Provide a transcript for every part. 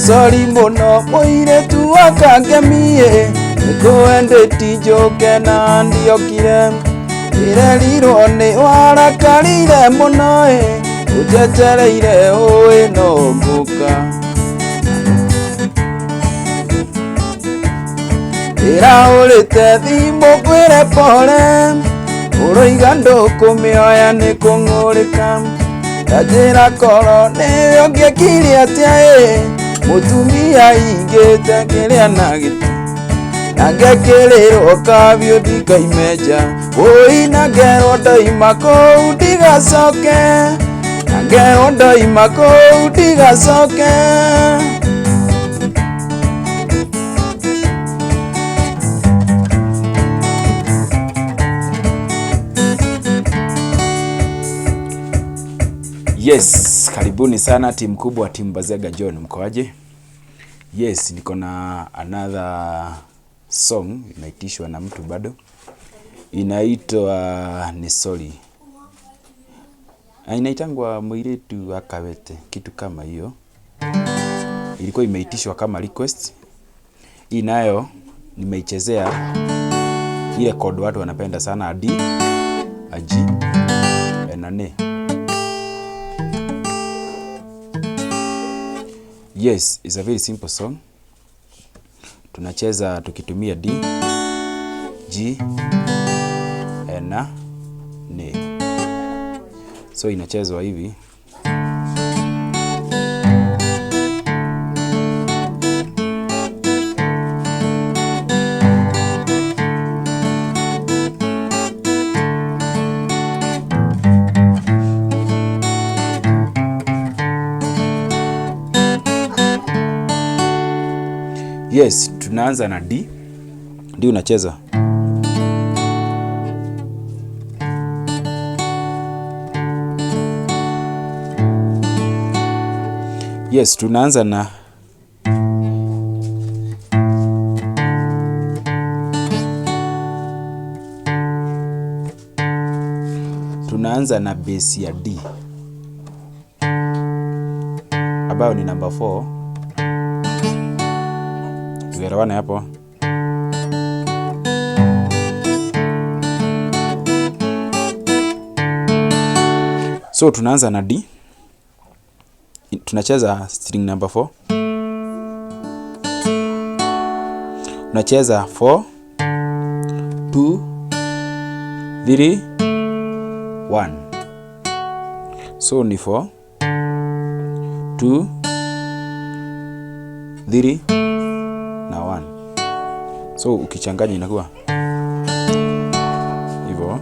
Sorry mũno mũirĩtu wakangemie nĩkũendeti njũke na ndiokire ndĩrerirwo nĩ warakarire mũno ĩ ũnjetereire ũĩ no ngũka ndĩrahũrĩte thimũ ngwĩre pole ũroiga ndũkũmĩoya nĩ kũng'ũrĩka ta njĩra korwo nĩwe ũngĩekire atĩa ĩ mũtumia aingĩte kĩrĩa na gĩtĩ na ngekĩrĩrwo kabiũ ndikaimenja ũi na ngerwo ndoima kũu ndigacoke na ngerwo ndoima kũu ndigacoke. Yes, karibuni sana timu kubwa, timu Bazega John, mkoaje? Yes, niko na another song imeitishwa na mtu bado, inaitwa Nisori. Inaitangwa Mũirĩtu wa Kawete, kitu kama hiyo. Ilikuwa imeitishwa kama request. Hii nayo nimeichezea ile chord watu wanapenda sana, a D, a G na N. Yes, it's a very simple song. Tunacheza tukitumia D, G na N. So inachezwa hivi. Yes, tunaanza na D. D unacheza. Yes, tunaanza na bass ya D ambayo ni number 4. Tuelewane hapo. So tunaanza na D, tunacheza string number 4, unacheza 4 2 3 1. So ni 4 2 3 na 1. So ukichanganya inakuwa hivyo.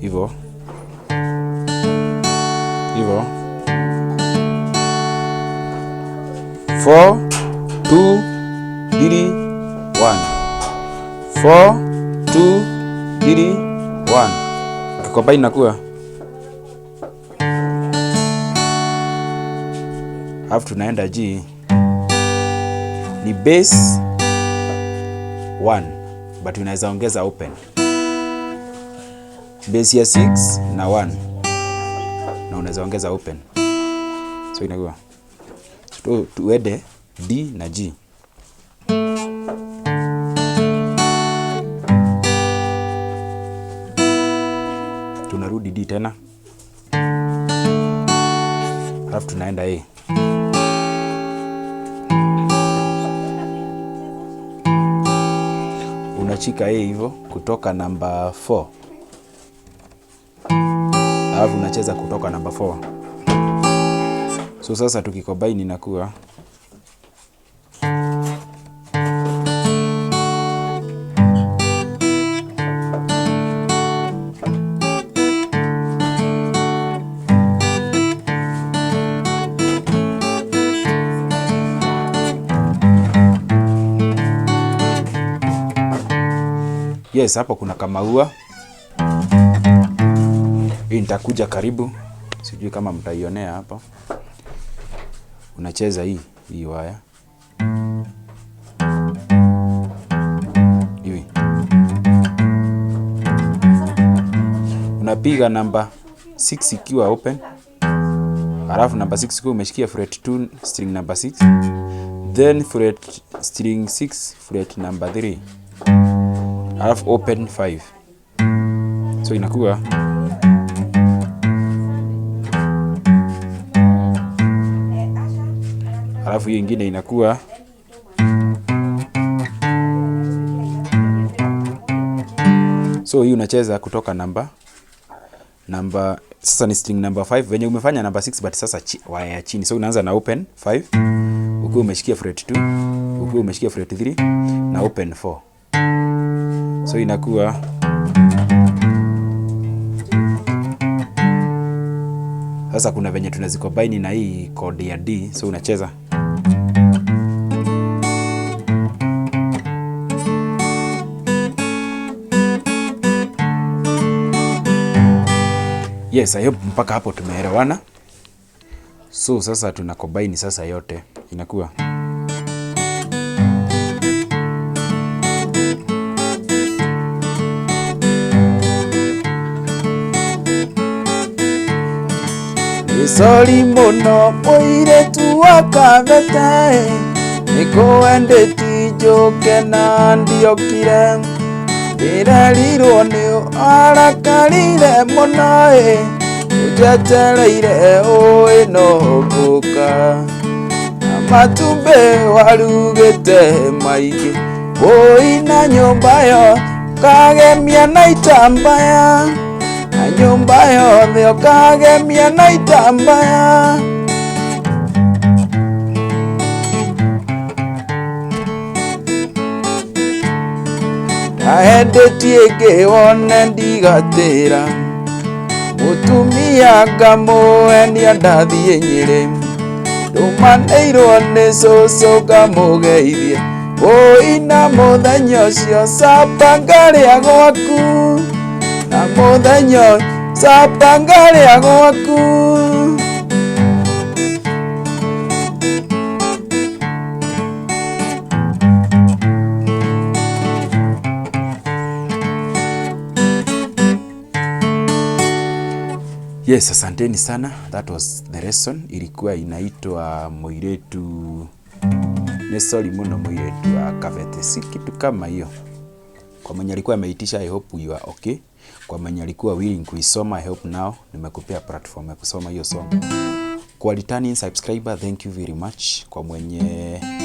Hivyo. Hivyo. 4 2 3 1. 4 2 3 1. Ukicombine inakuwa, alafu tunaenda G, ni bass 1 but unaweza ongeza open bass ya 6 na 1 na unaweza ongeza open, so inakuwa tuende D na G. Tunarudi D tena, alafu tunaenda A. Unashika A hivyo kutoka namba 4, alafu unacheza kutoka namba 4. So sasa tukicombine inakuwa yes, hapo kuna kamaua. Hii nitakuja karibu, sijui kama mtaionea hapa. Unacheza hii waya hivi, unapiga namba 6 ikiwa open, Alafu number 6 kwa umeshikia fret 2 string number 6, then fret string 6 fret number 3, alafu open 5. So inakuwa alafu hiyo ingine inakuwa so hii unacheza kutoka namba sasa ni string number 5 venye umefanya number 6 but sasa waya ya chini. So unaanza na open 5 ukiwa umeshikia fret 2, ukiwa umeshikia fret 3 na open 4. So inakuwa sasa kuna venye tunazicombine na hii chord ya D. So unacheza yes, I hope mpaka hapo tumeelewana. So sasa tunacombine sasa yote inakuwa Sori muno mũirĩtu wa Kabete, nĩkũendeti njũke na ndiokire, ndĩrerirwo nĩ arakarire mũno ĩ, ũnjetereire ũĩ no ngũka, na matumbĩ warugĩte maingĩ, ũi na nyũmba yo ũkagemia na itambaya, na nyũmba yothe ũkagemia na itambaya. Ndaendetie ĩngĩ wone ndigatĩra, mũtumia ngamũenia ndathiĩ Nyĩrĩ, ndũmanĩirwo nĩ cũcũ ngamũgeithie, ũi na mũthenya ũcio capa ngarĩa gwaku, na mũthenya capa ngarĩa gwaku. Yes, asanteni sana. That was the lesson. Ilikuwa inaitwa Mũirĩtu nĩ sorry muno mũirĩtu wa Kabete, si kitu kama hiyo. Kwa mwenye alikuwa ameitisha, I hope you are okay. Kwa mwenye alikuwa willing kuisoma, I hope now nimekupea platform ya kusoma hiyo song. Kwa returning subscriber, thank you very much. Kwa mwenye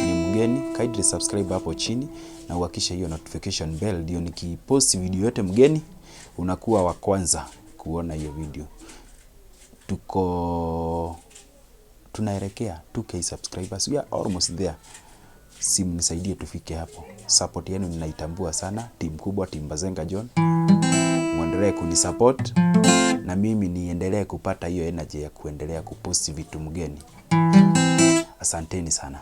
ni mgeni, kindly subscribe hapo chini na uhakishe hiyo notification bell, ndio nikipost video yote mgeni unakuwa wa kwanza kuona hiyo video. Tuko tunaelekea 2K subscribers, we are almost there. Simu nisaidie tufike hapo. Support yenu ninaitambua sana. Timu kubwa, timu Bazenga John, muendelee kunisupport na mimi niendelee kupata hiyo energy ya kuendelea kupost vitu mgeni. Asanteni sana.